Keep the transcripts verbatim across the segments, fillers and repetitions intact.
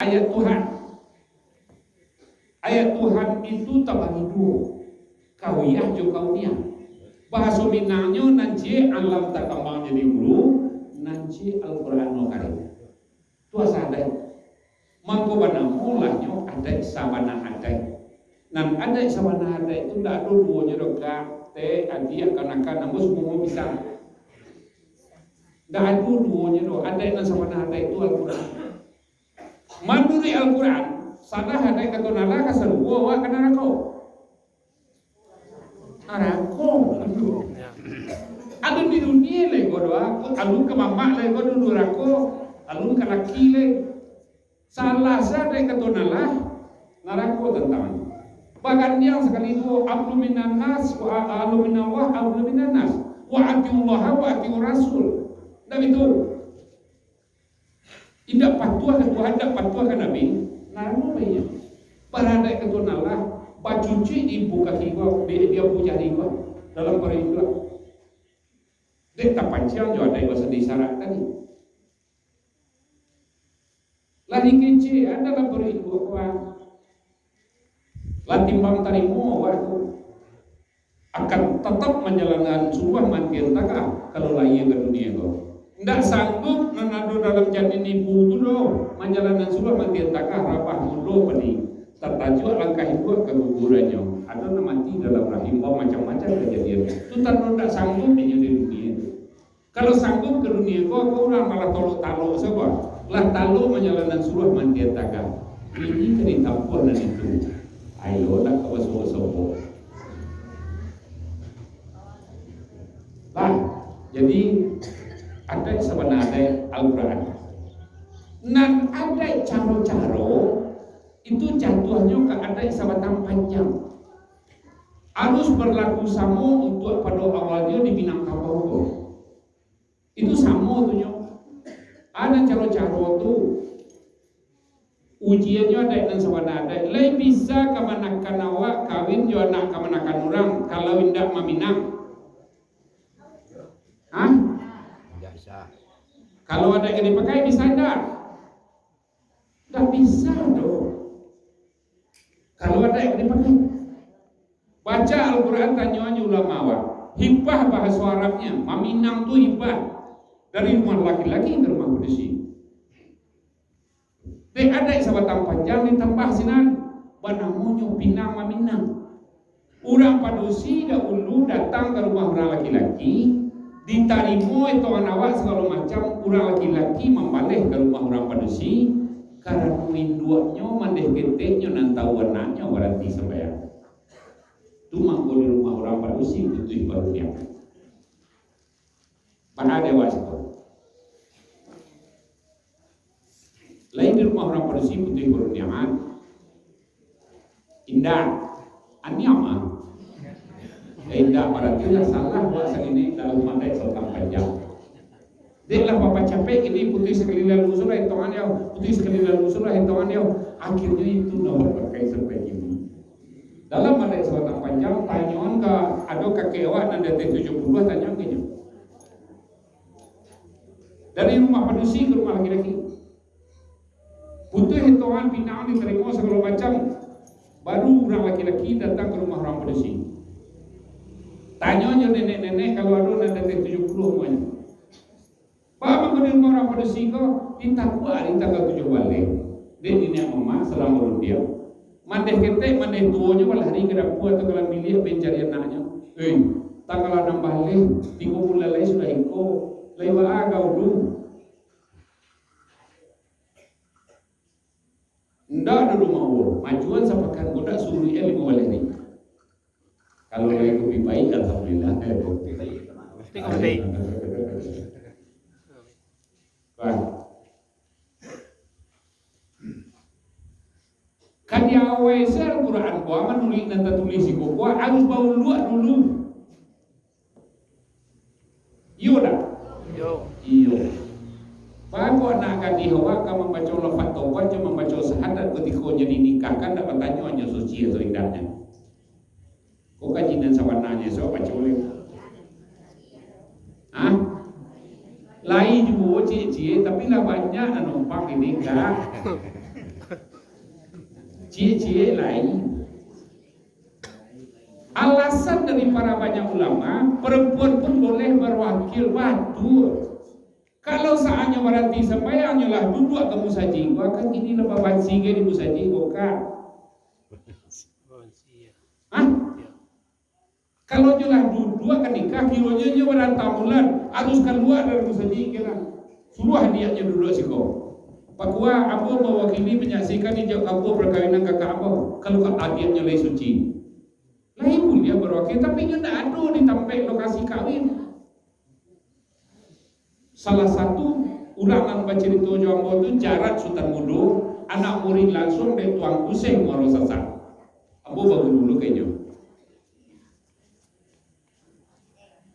ayat Tuhan. Ayat Tuhan itu tabagi duo, kawiah jo kauniah. Bahaso Minangnyo nan ciek alam takambang jadi ulu, nan ciek Al-Quran Karim. Tu asa adaik. Mangko banamolah nyo adaik sabana adaik. Nan adaik sabana adaik tu ndak ado duonyo doh, Kak, Tek, Adiak, kamanakan, ambo samuo bisa. Ndak ado duonyo doh. Adaik nan sabana adaik tu Al-Quran. Manuruik Al-Quran, salah adaik kato nan alah ka sarugo awak ka narako. Narako. Alun di dunia lai ko doh, alun ka mamak lai ko doh narako, alun ka laki lai. Salah sajo kato nan alah, narako tantangan. Bagandiang sakali duo, amrun minan nas, wa amrun minallah, amrun minan nas. Wa atiullaha wa atiur rasul. Ndak itu. Indak patuah ka Tuhan, indak patuah ka Nabi, narako baiyo. Baradaik ka Tuhan Allah, bacucuik di ibu kaki gua, di, di ibu jari gua, dalam paruik gua. Dek tapanciang jo adaik basa di isyarat tadi. Lah dikecekan dalam paruik gua, lah timbang tarimo awak tu. Akan tatap manjalankan suruah mantian tagah kalau lahia ka dunia ko. Indak sanggup nan ado dalam janin ibu tu doh manjalankan suruah mantian tagah, rabah mudo padi. Tatajuak langkah induak ka gugurannyo. Ado nan mati dalam rahim, bamacam-macam kajadian. Tu tando indak sanggup inyo di dunia tu. Kalau sanggup ka dunia ko, ko urang malah talok-talok sajo. Lah talok manjalankan suruah mantian tagah. Ini ka ditampuah nan itu. Ayolah ka basobok-sobok. Lah, jadi, adaik sabana adaik Al-Quran. Nan adaik caro-caro, itu jatuahnyo ka adaik sabatang panjang. Harus barlaku samo untuak pado awalnyo di Minangkabau ko. Itu samo tu nyo. Ado caro-caro tu. Ujiannyo adaik nan sabana adaik. Lai bisa kamanakan awak kawin jo anak kamanakan urang, kalau indak maminang? Hah? Indak bisa. Kalau adaik ka dipakai, bisa indak? Ndak bisa doh. Kalau adaik ka dipakai. Baca Al-Quran, tanyo aja ulama awak. Hibah bahaso Arabnyo, maminang tu hibah. Dari rumah laki-laki ka rumah padusi. Dek adaik sabatang panjang ditambah sinan, banamonyo pinang maminang. Urang padusi dahulu datang ka rumah urang laki-laki, ditarimo etongan awak sagalo macam, urang laki-laki mambaleh ka rumah urang padusi, karano induaknyo mandeh keteknyo nan tahu anaknyo baranti sambayang. Tu mangko di rumah urang padusi putuih parundiangan. Baa dek awak siko? Lain di rumah urang padusi putuih parundiangan. Indak. Aniam ah. Ya, indak, barati lah salah buat sakini dalam mandai sabatang panjang. Dek lah bapacapek ini, putuih sakali lalu surah hitungan yo, putuih sakali lalu surah hitungan yo. Akhirnyo itu nan bapakai sampai kini. Dalam mandai sabatang panjang, tanyoan ka ado kakek awak nan di ateh tujuah puluah, tanyoan ka inyo. Dari rumah padusi ka rumah laki-laki. Putuih hitungan pinang ditarimo sagalo macam, baru urang laki-laki datang ka rumah urang padusi. Tanyo jo nenek-nenek kalau ado nan di ateh tujuah puluah umuanyo. Baa mangko di rumah urang padusi ko, ditakuak ari tanggal tujuah baleh. Dek niniak mamak sadang barundiang. Mandeh ketek, mandeh tuonyo balari ka dapua atau ka dalam biliak mancari anaknyo. Eh, tanggal anam baleh, tigo bulan lai sudah iko. Lai baa kau tu? Ndak ado rumah awak. Majuan sapakan ko ndak suruik limo baleh ni. Kalau lai kopi paik, alhamdulillah. Kopi paik. Wah. Kan di awal se Al-Quran ko, manuruik nan tatulih siko ko, harus bauluak dulu. Iyo dak? Iyo. Iyo. Baa kok anak gadih awak ka mambaco lafaz taubat jo mambaco syahadat kutiko nyo dinikahkan, dak batanyo nyo suci atau indaknyo? Kok kaji nan sabananyo esok baco leh? Hah? Lai juo ciek-ciek, tapi lah banyak nan numpang ini, Kak. Ciek-ciek lain. Alasan dari para banyak ulama, perempuan pun boleh berwakil, batua. Kalau saatnya berhenti sembahyang, nyo lah duduak ka musajik, wah, kan kini lah babansi gai di musajik, bukan? Hah? Kalau nyo lah duduak ka nikah, kironyo nyo barantam bulan, harus kalua dari musajik kira. Suruah adiaknyo duduak siko. Pakua, ambo mawakili manyaksikan ijab kabul perkawinan kakak ambo. Kalau ka adiaknyo lai suci. Lai buliah barwakil, tapi nyo ndak ado di tampek lokasi kawin. Salah satu urang nan bacarito jo ambo tu, Jarat Sutan Mudo, anak murid langsung dek Tuanku Syekh Muaro Sasak. Ambo baguru lo ka inyo.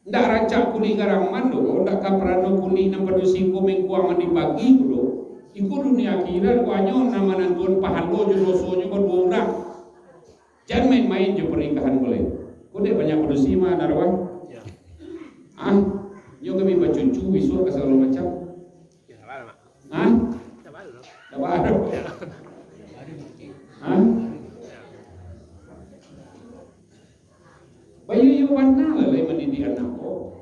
Ndak rancak kulik garaman doh, ndak ka parano kulik nan padusi ko mangkuang mandi pagi ko doh. Iko dunia akhirat, ko hanyo nan manantuan pahalo jo dosonyo baduo urang. Jan main-main jo pernikahan ko lai. Ko dek banyak padusi mah, Narwah. Ah, nyo kami bacucu, isuak ka sagalo macam. Hah? Sabar. Hah? Bayoyo bana lah lai mandidik anak ko.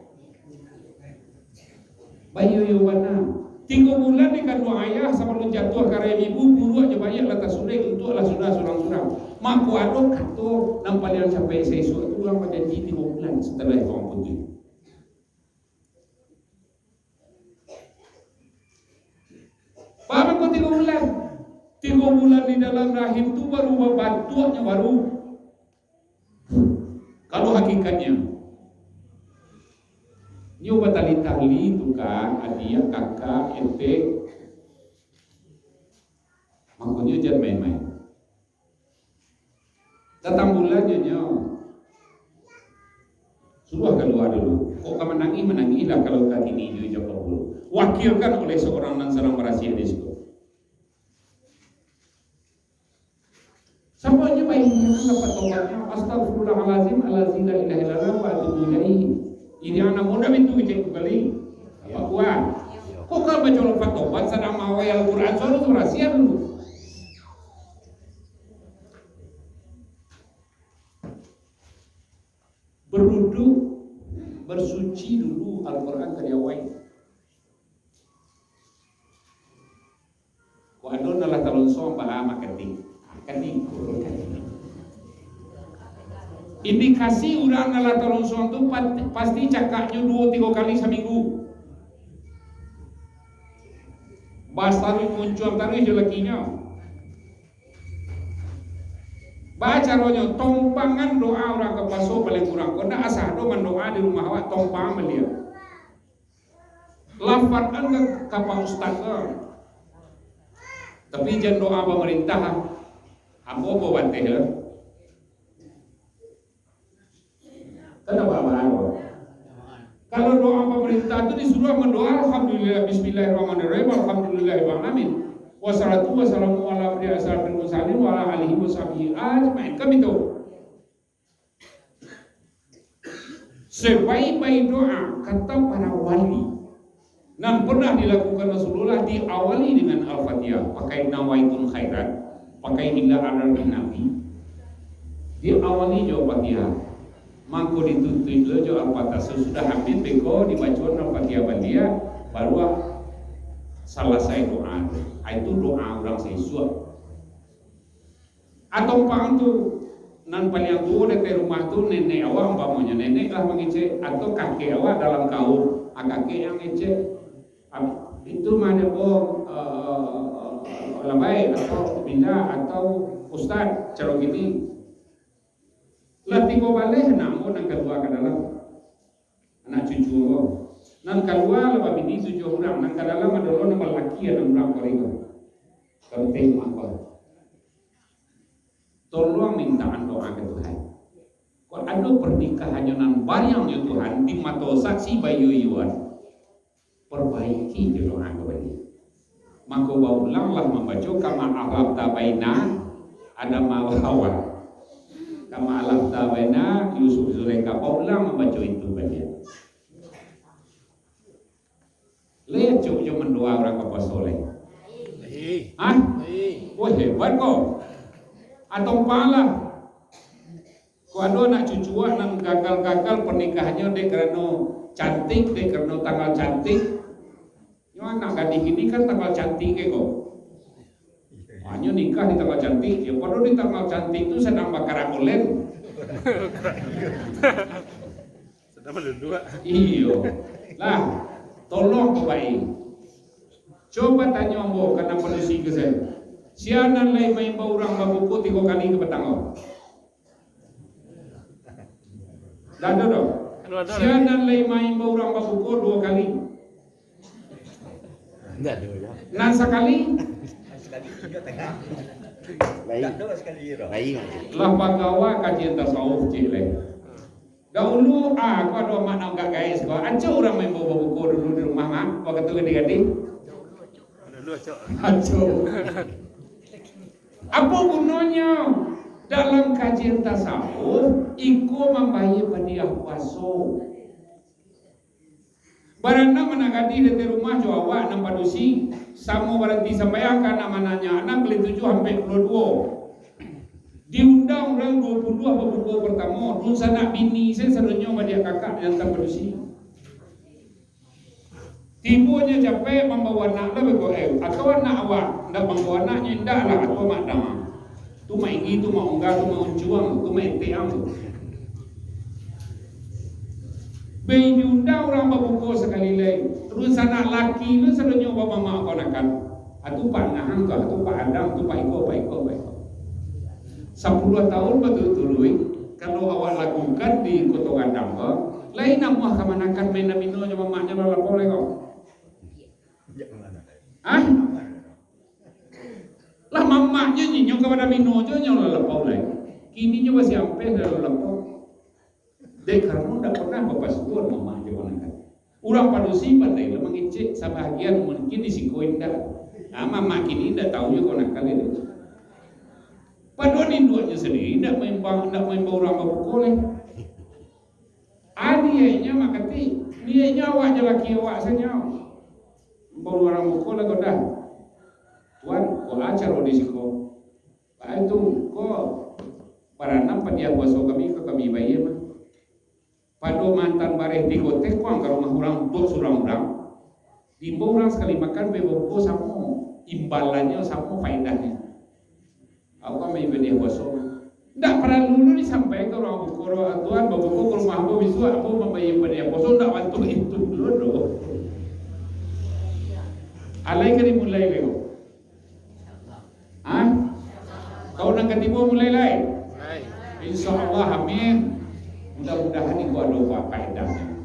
Bayoyo bana. Tigo bulan dikanduang ayah, sabalun jatuah ka rahim ibu, buruak jo baiak lah tasurek, untuak lah sudah surang-surang. Mako ado kato nan paliang capek saisuak tu, urang bajanji tigo bulan satalah urang putuih. Paham ko tigo bulan? Tigo bulan di dalam rahim tu baru babatuaknyo baru. Kalau hakikatnyo, nyo batali-tali tu kan, adiak, kakak, etek. Makonyo jan main-main. Datang bulan nyo, nyo suruah kalua dulu. Kok ka manangih, manangihlah kalau ka kini jo ijab kabul. Wakilkan oleh seorang nan sadang barasiah di situ. Sampai nyo baingat lapeh tobatnyo, "Astagfirullahalazim, allazi la ilaha illallah, wa atubu ilaihi." Ini anak muda itu kecil kembali. Apa kuat? Kok ka baco lapeh tobat sadang mawai Al-Quran, suruah tu rahsia dulu. Beruduk, bersuci dulu, Al-Quran ka diawai. Kok ado nan lah talonsong, bah, makatik. Kan iko, kan. Indikasi urang nan lah talonsong tu pat-, pasti cakaknyo duo tigo kali saminggu. Basaruik muncuang taruih jo lakinyo. Baa caronyo, tompangan doa urang ka puaso paling kurang. Kok ndak asa doh mandoa di rumah awak, tompangan baliak. Lafazkan ka kapa ustaz ko. Tapi jan doa pamarintah, ambo babateh lah. Kan apa-apa ko. Kalau doa pamarintah tu disuruah mandoa, "Alhamdulillah, bismillahirrahmanirrahim, alhamdulillahirrahmanirrahim. Wassalatu wassalamu ala abdi asyrafil mursalin wa ala alihi wa sahbihi ajmain." Kan itu. Sebaik-baik doa, kata para wali, nan pernah dilakukan Rasulullah, diawali dengan Al-Fatihah, pakai nawaitul khairat, pakai ila ala Nabi, diawali jo Fatihah, mangko ditutuik lo jo Al-Fatihah. Sasudah habis beko dibacoan Al-Fatihah baliak, baru salasai doa tu. Ah, itu doa urang saisuak. Atau umpamo tu, nan paliang tuo di ateh rumah tu, nenek awak umpamonyo, nenek lah mangecek, atau kakek awak dalam kaum, ah, kakek yang ngecek. Ah, itu mah dia, oh, eh, labai, atau pindah, atau ustaz, caro gini. Lah tigo baleh anak ambo nan kalua ka dalam. Anak cucu ambo. Nan kalua lah babini tujuah urang, nan ka dalam ado lo nan balaki anam urang, kali ko. Penting mah ko. Tolong mintaan doa ka Tuhan. Kok ado pernikahan nyo nan bariang jo Tuhan di mato saksi bayo-iyoan, perbaiki jo doa ka baliau. Mako baulanglah mambaco kama ahlafta baina Adam wa Hawa. Kama ahlafta baina Yusuf Zulaikha, baulang mambaco itu baliau. Lai acok jo mandoa urang ka puaso lai. Hah? Wah, hebat ko. Atau palah, kok ado anak cucuak nan gagal-gagal pernikahannyo dek karano cantik, dek karano tanggal cantik. Nyo anak gadih kini kan tanggal cantik ke ko. Hanyo nikah di tanggal cantik, yo padahal di tanggal cantik tu sadang bakarakolen. Sadang maluluak. Iyo. Lah, tolong ko bae. Coba tanyo ambo ka nan padusi ko sajo. Sia nan lai maimbau urang babuko tigo kali ka patang ko? Ndak ado doh. Ado, ado, sia ado. Nan lai maimbau urang babuko duo kali? Ndak ado, ya. Nan sakali? Lain. Lain, Mak. Lah bagawa kajian tasawuf, cik, lai. Dahulu, ah, aku ado amak nan agak gaek siko. Acok urang maimbau babuko dulu di rumah, Mak. Wakatu gadih-gadih. Acok. Apo gunonyo? Dalam kajian tasawuf, iko mambayia padiah puaso. Baranak anak gadih di ateh rumah jo awak nan padusi, samo baranti sambayang ka anak mananyo, anak kali tujuah ampek puluah duo. Diundang urang duo puluah babuko partamo, dunsanak bini se sadonyo badiak kakak di antang padusi. Tibonyo capek mambawa anak lah beko, eh, atau anak awak, ndak mambawa anaknyo, indak lah, atau mak dama. Tu mak inggi, tu mak ungga, tu mak uncuang, tu mak eteang tu. Beh, diundang urang babuko sakali lai. Dunsanak laki tu sadonyo bamamak kamanakan. Atu Pak Ngahang tu, atu Pak Adam tu, Pak Iko, Pak Iko, Pak Iko. Sapuluah tahun baturut-turuik, kalau awak lakukan di Koto Gadang ko, lai namuah kamanakan main domino jo mamaknyo lah lapau lai ko. Hah? Lah mamaknyo nyinyo ka badomino jo nyo lah lapau lai. Kini nyo basiampeh lah lapau. Dek karano ndak pernah bapasuan mamak jo kamanakan. Urang padusi pandai lah mangecek, sabahagian mungkin di siko indak. Ah, mamak kini indak tahu jo kamanakan lai. Padahal induaknyo sandiri indak maimbau, indak maimbau urang babuko lai. Ah, niaiknyo makatik, niaiknyo awak jo laki awak sajo. Imbau urang babuko lah ko dah. Tuan, ko a caro di siko. Baa tu, ko baranak padiah puaso kami, ko kami bayia mah. Pado maantan bareh tigo tekuang ka rumah urang untuak surang urang, diimbau urang sakali makan, babuko samo, imbalannyo samo, paedahnyo. Aku kan main padiah puaso. Ndak paralu lu disampaikan urang buko, urang tuan, babuko ka rumah ambo bisuak, ambo mambayia padiah puaso, ndak bantuak itu dulu doh. Alai ka dimulai beko. Hah? Tahun nan katigo mulai lai? Insya Allah, amin. Mudah-mudahan iko ado paedahnyo.